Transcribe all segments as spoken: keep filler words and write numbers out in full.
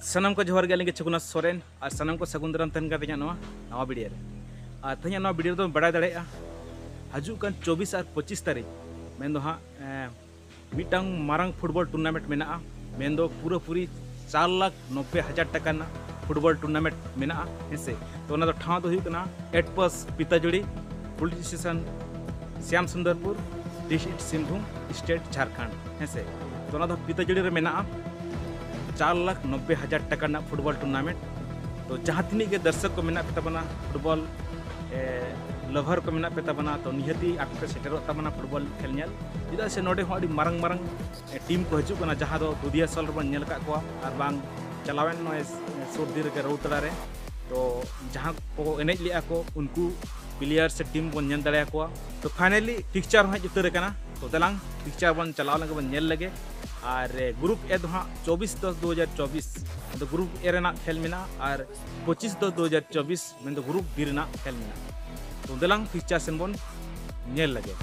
ᱥᱟᱱᱟᱢ ᱠᱚ ᱡᱚᱦᱟᱨ ᱜᱮ, ᱟᱹᱞᱤᱧ ᱜᱮ ᱪᱷᱚᱜᱩᱱᱟᱛᱷ ᱥᱚᱨᱮᱱ, ᱟᱨ ᱥᱟᱱᱟᱢ ᱠᱚ ᱥᱟᱹᱜᱩᱱ ᱫᱟᱨᱟᱢ ᱛᱟᱦᱮᱱ ᱠᱟᱱ ᱛᱤᱧᱟᱹ ᱱᱚᱣᱟ ᱱᱟᱣᱟ ᱵᱷᱤᱰᱤᱭᱳ ᱨᱮ᱾ ᱟᱨ ᱛᱮᱦᱮᱧᱟᱜ ᱱᱚᱣᱟ ᱵᱷᱤᱰᱤᱭᱳ ᱨᱮᱫᱚ ᱵᱟᱲᱟᱭ ᱫᱟᱲᱮᱭᱟᱜᱼᱟ, ᱦᱤᱡᱩᱜ ᱠᱟᱱ ᱪᱚᱵᱵᱤᱥ ᱟᱨ ᱯᱚᱸᱪᱤᱥ ᱛᱟᱹᱨᱤᱠᱷ, ᱢᱮᱱᱫᱚ ᱦᱟᱸᱜ, ᱮᱸ, ᱢᱤᱫᱴᱟᱝ ᱢᱟᱨᱟᱝ ᱯᱷᱩᱴᱵᱚᱞ ᱴᱩᱨᱱᱟᱢᱮᱱᱴ ᱢᱮᱱᱟᱜᱼᱟ, ᱢᱮᱱᱫᱚ ᱯᱩᱨᱟᱹᱯᱩᱨᱤ ᱪᱟᱨ ᱞᱟᱠᱷ ᱱᱚᱵᱵᱳᱭ ᱦᱟᱡᱟᱨ ᱴᱟᱠᱟ ᱨᱮᱱᱟᱜ ᱯᱷᱩᱴᱵᱚᱞ ᱴᱩᱨᱱᱟᱢᱮᱱᱴ ᱢᱮᱱᱟᱜᱼᱟ, ᱦᱮᱸ ᱥᱮ᱾ ᱛᱚ, ᱚᱱᱟ ᱫᱚ ᱴᱷᱟᱶ ᱫᱚ ᱦᱩᱭᱩᱜ ᱠᱟᱱᱟ Etpas Pitajuri, police station Shyam Sundarpur, district Singbhum, state Jharkhand, ᱦᱮᱸ ᱥᱮ᱾ ᱛᱚ, ᱚᱱᱟ ᱫᱚ ᱯᱤᱛᱟᱡᱩᱲᱤ ᱨᱮ ᱢᱮᱱᱟᱜᱼᱟ᱾ ᱪᱟᱨ ᱞᱟᱠᱷ ᱱᱚᱵᱵᱳᱭ ᱦᱟᱡᱟᱨ ᱴᱟᱠᱟ ᱨᱮᱱᱟᱜ ᱯᱷᱩᱴᱵᱚᱞ ᱴᱩᱨᱱᱟᱢᱮᱱᱴ᱾ ᱛᱚ, ᱡᱟᱦᱟᱸ ᱛᱤᱱᱟᱹᱜ ᱜᱮ ᱫᱚᱨᱥᱚᱠ ᱠᱚ ᱢᱮᱱᱟᱜ ᱯᱮ ᱛᱟᱵᱚᱱᱟ, ᱯᱷᱩᱴᱵᱚᱞ, ᱮ, ᱞᱟᱵᱷᱟᱨ ᱠᱚ ᱢᱮᱱᱟᱜ ᱯᱮ ᱛᱟᱵᱚᱱᱟ, ᱛᱚ, ᱱᱤᱦᱟᱹᱛᱤ ᱟᱯᱮ ᱯᱮ ᱥᱮᱴᱮᱨᱚᱜ ᱛᱟᱵᱚᱱᱟ ᱯᱷᱩᱴᱵᱚᱞ ᱠᱷᱮᱞ ᱧᱮᱞ᱾ ᱪᱮᱫᱟᱜ ᱥᱮ ᱱᱚᱰᱮ ᱦᱚᱸ ᱟᱹᱰᱤ ᱢᱟᱨᱟᱝ ᱢᱟᱨᱟᱝ, ᱮ, ᱴᱤᱢ ᱠᱚ ᱦᱤᱡᱩᱜ ᱠᱟᱱᱟ, ᱡᱟᱦᱟᱸ ᱫᱚ ᱫᱩᱫᱤᱭᱟ ᱥᱚᱞ ᱨᱮᱵᱚᱱ ᱧᱮᱞ ᱟᱠᱟᱫ ᱠᱚᱣᱟ, ᱟᱨ ᱵᱟᱝ ᱪᱟᱞᱟᱣᱮᱱ ᱱᱚᱜᱼᱚᱭ ᱥᱩᱨ ᱫᱤᱱ ᱨᱮᱜᱮ ᱨᱟᱹᱣᱛᱟᱲᱟ ᱨᱮ᱾ ᱛᱚ, ᱡᱟᱦᱟᱸ ᱠᱚ ᱮᱱᱮᱡ ᱞᱮᱜᱼᱟ ᱠᱚ, ᱩᱱᱠᱩ ᱯᱞᱮᱭᱟᱨ ᱥᱮ ᱴᱤᱢ ᱵᱚᱱ ᱧᱮᱞ ᱫᱟᱲᱮᱭᱟᱠᱚᱣᱟ᱾ ᱛᱚ, ᱯᱷᱟᱭᱱᱟᱞᱤ ᱯᱤᱠᱪᱟᱨ ᱦᱚᱸ ᱦᱮᱡ ᱩᱛᱟᱹᱨ ᱟᱠᱟᱱᱟ᱾ ᱛᱚ, ᱫᱮᱞᱟᱝ ᱯᱤᱠᱪᱟᱨ ᱵᱚᱱ ᱪᱟᱞᱟᱣ ᱞᱮᱱ ᱜᱮ ᱵᱚᱱ ᱧᱮᱞ ᱞᱮᱜᱮ᱾ ᱟᱨ, ᱮ, ᱜᱨᱩᱯ ᱮ ᱫᱚ ᱦᱟᱸᱜ ᱪᱚᱵᱵᱤᱥ ᱫᱚᱥ ᱫᱩ ᱦᱟᱡᱟᱨ ᱪᱚᱵᱵᱤᱥ, ᱢᱮᱱᱫᱚ ᱜᱨᱩᱯ ᱮ ᱨᱮᱱᱟᱜ ᱠᱷᱮᱞ ᱢᱮᱱᱟᱜᱼᱟ, ᱟᱨ ᱯᱚᱸᱪᱤᱥ ᱫᱚᱥ ᱫᱩ ᱦᱟᱡᱟᱨ ᱪᱚᱵᱵᱤᱥ, ᱢᱮᱱᱫᱚ ᱜᱨᱩᱯ ᱵᱤ ᱨᱮᱱᱟᱜ ᱠᱷᱮᱞ ᱢᱮᱱᱟᱜᱼᱟ᱾ ᱛᱚ, ᱫᱮᱞᱟᱝ ᱯᱤᱠᱪᱟᱨ ᱥᱮᱱ ᱵᱚᱱ ᱧᱮᱞ ᱞᱮᱜᱮ᱾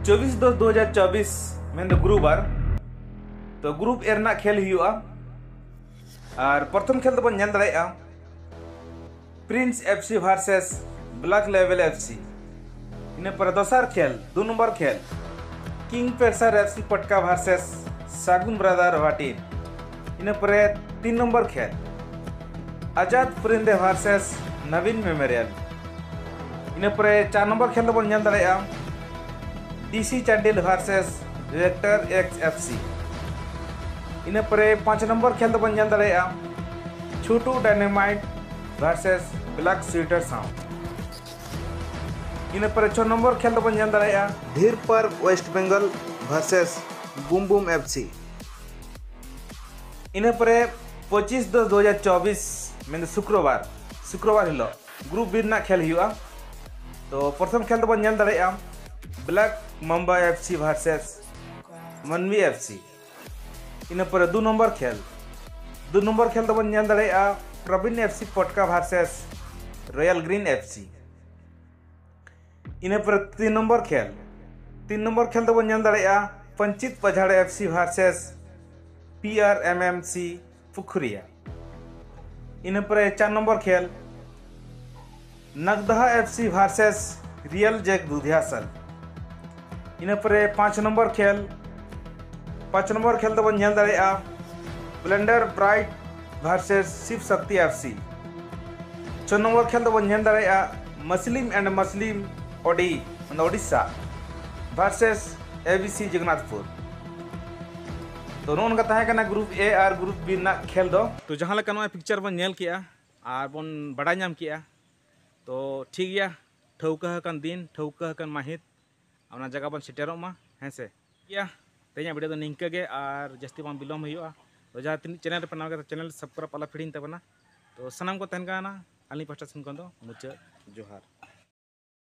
ᱪᱚᱵᱵᱤᱥ ᱫᱚᱥ ᱫᱩ ᱦᱟᱡᱟᱨ ᱪᱚᱵᱵᱤᱥ, ᱢᱮᱱᱫᱚ ᱜᱨᱩᱯ ᱟᱨ, ᱛᱚ, ᱜᱨᱩᱯ ᱮ ᱨᱮᱱᱟᱜ ᱠᱷᱮᱞ ᱦᱩᱭᱩᱜᱼᱟ᱾ ᱟᱨ ᱯᱨᱚᱛᱷᱚᱢ ᱠᱷᱮᱞ ᱫᱚᱵᱚᱱ ᱧᱮᱞ ᱫᱟᱲᱮᱭᱟᱜᱼᱟ prince F C versus black label F C. ᱤᱱᱟᱹ ᱯᱚᱨᱮ ᱫᱚᱥᱟᱨ ᱠᱷᱮᱞ, ᱫᱩ ᱱᱚᱢᱵᱚᱨ ᱠᱷᱮᱞ, ᱠᱤᱝ ᱯᱮᱥᱟᱨ F C Potka versus Sagun brother Bhatin. ᱤᱱᱟᱹ ᱯᱚᱨᱮ ᱛᱤᱱ ᱱᱚᱢᱵᱚᱨ ᱠᱷᱮᱞ, ᱟᱡᱟᱫ ᱯᱨᱤᱱᱫᱮ ᱵᱷᱟᱨᱥᱮᱥ ᱱᱟᱵᱤᱱ ᱢᱮᱢᱳᱨᱤᱭᱟᱞ᱾ ᱤᱱᱟᱹ ᱯᱚᱨᱮ ᱪᱟᱨ ᱱᱚᱢᱵᱚᱨ ᱠᱷᱮᱞ ᱫᱚᱵᱚᱱ ᱧᱮᱞ ᱫᱟᱲᱮᱭᱟᱜᱼᱟ D C Chandil versus reactor X F C. ᱤᱱᱟᱹ ᱯᱚᱨᱮ ᱯᱟᱸᱪ ᱱᱚᱢᱵᱚᱨ ᱠᱷᱮᱞ ᱫᱚᱵᱚᱱ ᱧᱮᱞ ᱫᱟᱲᱮᱭᱟᱜᱼᱟ ᱪᱷᱳᱴᱩ ᱰᱟᱭᱱᱟᱢᱟᱭᱤᱴ ᱵᱷᱟᱨᱥᱮᱥ ᱵᱞᱟᱠ ᱥᱩᱭᱴᱟᱨ ᱥᱟᱶ᱾ ᱤᱱᱟᱹ ᱯᱚᱨᱮ ᱪᱷᱚ ᱱᱚᱢᱵᱚᱨ ᱠᱷᱮᱞ ᱫᱚᱵᱚᱱ ᱧᱮᱞ ᱫᱟᱲᱮᱭᱟᱜᱼᱟ Dhir park west Bengal versus boom boom F C. ᱤᱱᱟᱹ ᱯᱚᱨᱮ ᱯᱚᱸᱪᱤᱥ ᱫᱚᱥ ᱫᱩ ᱦᱟᱡᱟᱨ ᱪᱚᱵᱵᱤᱥ, ᱢᱮᱱᱫᱚ ᱥᱩᱠᱨᱚᱵᱟᱨ, ᱥᱩᱠᱨᱚᱵᱟᱨ ᱦᱤᱞᱳᱜ ᱜᱨᱩᱯ ᱵᱤ ᱨᱮᱱᱟᱜ ᱠᱷᱮᱞ ᱦᱩᱭᱩᱜᱼᱟ᱾ ᱛᱚ, ᱯᱨᱚᱛᱷᱚᱢ ᱠᱷᱮᱞ ᱫᱚᱵᱚᱱ ᱧᱮᱞ ᱫᱟᱲᱮᱭᱟᱜᱼᱟ ᱵᱞᱟᱠ ᱢᱟᱢᱵᱟ ᱮᱯᱷ ᱥᱤ ᱵᱷᱟᱨᱥᱮᱥ ᱢᱟᱱᱢᱤ ᱮᱯᱷ ᱥᱤ᱾ ᱤᱱᱟᱹ ᱯᱚᱨᱮ ᱫᱩ ᱱᱚᱢᱵᱚᱨ ᱠᱷᱮᱞ, ᱫᱩ ᱱᱚᱢᱵᱚᱨ ᱠᱷᱮᱞ ᱫᱚᱵᱚᱱ ᱧᱮᱞ ᱫᱟᱲᱮᱭᱟᱜᱼᱟ Prabin F C Potka versus royal green F C. ᱤᱱᱟᱹ ᱯᱚᱨᱮ ᱛᱤᱱ ᱱᱚᱢᱵᱚᱨ ᱠᱷᱮᱞ, ᱛᱤᱱ ᱱᱚᱢᱵᱚᱨ ᱠᱷᱮᱞ ᱫᱚᱵᱚᱱ ᱧᱮᱞ ᱫᱟᱲᱮᱭᱟᱜᱼᱟ Ponchit Pajhar F C versus P R M M C Pukhuria. ᱤᱱᱟᱹ ᱯᱚᱨᱮ ᱪᱟᱨ ᱱᱚᱢᱵᱚᱨ ᱠᱷᱮᱞ Nagdaha F C versus real ᱡᱮᱠ ᱫᱩᱫᱷᱤᱭᱟᱥᱟᱞ᱾ ᱤᱱᱟᱹ ᱯᱚᱨᱮ ᱯᱟᱸᱪ ᱱᱚᱢᱵᱚᱨ ᱠᱷᱮᱞ, ᱯᱟᱸᱪ ᱱᱚᱢᱵᱚᱨ ᱠᱷᱮᱞ ᱫᱚᱵᱚᱱ ᱧᱮᱞ ᱫᱟᱲᱮᱭᱟᱜᱼᱟ ᱵᱞᱮᱱᱰᱟᱨ ᱵᱨᱟᱭᱤᱴ ᱵᱷᱟᱨᱥᱮᱥ ᱥᱤᱵ ᱥᱟᱠᱛᱤ ᱮᱯᱷ ᱥᱤ᱾ ᱪᱷᱚ ᱱᱚᱢᱵᱚᱨ ᱠᱷᱮᱞ ᱫᱚᱵᱚᱱ ᱧᱮᱞ ᱫᱟᱲᱮᱭᱟᱜᱼᱟ ᱢᱟᱥᱞᱤᱢ ᱮᱱᱰ ᱢᱟᱥᱞᱤᱢ ᱚᱰᱤ, ᱚᱱᱟ Odisha, versus A B C Jagannathpur. ᱛᱚ, ᱱᱚᱜᱼᱚ ᱱᱚᱝᱠᱟ ᱛᱟᱦᱮᱸ ᱠᱟᱱᱟ ᱜᱨᱩᱯ ᱮ ᱟᱨ ᱜᱨᱩᱯ ᱵᱤ ᱨᱮᱱᱟᱜ ᱠᱷᱮᱞ ᱫᱚ᱾ ᱛᱚ, ᱡᱟᱦᱟᱸ ᱞᱮᱠᱟ ᱱᱚᱣᱟ ᱯᱤᱠᱪᱟᱨ ᱵᱚᱱ ᱧᱮᱞ ᱠᱮᱜᱼᱟ ᱟᱨ ᱵᱚᱱ ᱵᱟᱰᱟᱭ ᱧᱟᱢ ᱠᱮᱜᱼᱟ, ᱛᱚ, ᱴᱷᱤᱠ ᱜᱮᱭᱟ, ᱴᱷᱟᱹᱣᱠᱟᱹ ᱟᱠᱟᱱ ᱫᱤᱱ, ᱴᱷᱟᱹᱣᱠᱟᱹ ᱟᱠᱟᱱ ᱢᱟᱹᱦᱤᱛ, ᱚᱱᱟ ᱡᱟᱭᱜᱟ ᱵᱚᱱ ᱥᱮᱴᱮᱨᱚᱜ ᱢᱟ, ᱦᱮᱸ ᱥᱮ᱾ ᱴᱷᱤᱠ ᱜᱮᱭᱟ, ᱛᱮᱦᱮᱧᱟᱜ ᱵᱷᱤᱰᱤᱭᱳ ᱫᱚ ᱱᱤᱝᱠᱟᱹ ᱜᱮ, ᱟᱨ ᱡᱟᱹᱥᱛᱤ ᱵᱟᱝ ᱵᱤᱞᱚᱢ ᱦᱩᱭᱩᱜᱼᱟ᱾ ᱛᱚ, ᱡᱟᱦᱟᱸ ᱛᱤᱱᱟᱹᱜ ᱪᱮᱱᱮᱞ ᱨᱮᱯᱮ ᱱᱟᱣᱟ ᱜᱮᱭᱟ, ᱪᱮᱱᱮᱞ ᱥᱟᱵᱥᱠᱨᱟᱭᱤᱵ ᱟᱞᱚ ᱯᱮ ᱦᱤᱲᱤᱧ ᱛᱟᱵᱚᱱᱟ᱾ ᱛᱚ, ᱥᱟᱱᱟᱢ ᱠᱚ ᱛᱟᱦᱮᱱ ᱠᱟᱱᱟ ᱟᱹᱞᱤᱧ ᱯᱟᱦᱴᱟ ᱥᱮᱱ ᱠᱷᱚᱱ ᱫᱚ ᱢᱩᱪᱟᱹᱫ ᱡᱚᱦᱟᱨ᱾